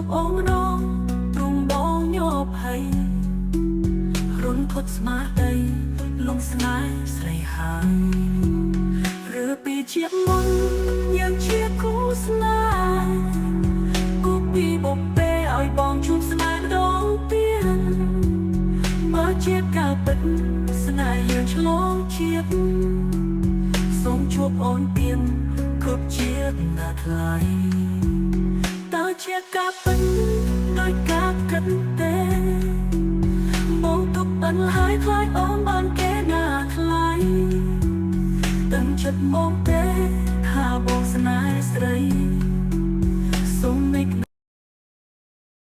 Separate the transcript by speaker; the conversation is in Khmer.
Speaker 1: បអូនម្ដងទ្រង់បងញភ័យរុនធត់ស្មារតីលងស្នេហ៍ស្រីហើយឬពីជាតិមុនយើងជាគូស្នេហ៍គូពីបុពេឲ្យបងជួបស្នេហ៍ម្ដងទៀតបើជាការពិតស្នេហ៍យើងឆ្លងជាតិសូមជួបអូនទៀនគ្រប់ជាតិណាថ្លៃតើជាការពិតដោយការគិតទេបងទុកអិនហើយខ្លាចអូនបានគេណាថ្លៃដឹងចិត្តមកទេថាបងស្នេហ៍ស្រី។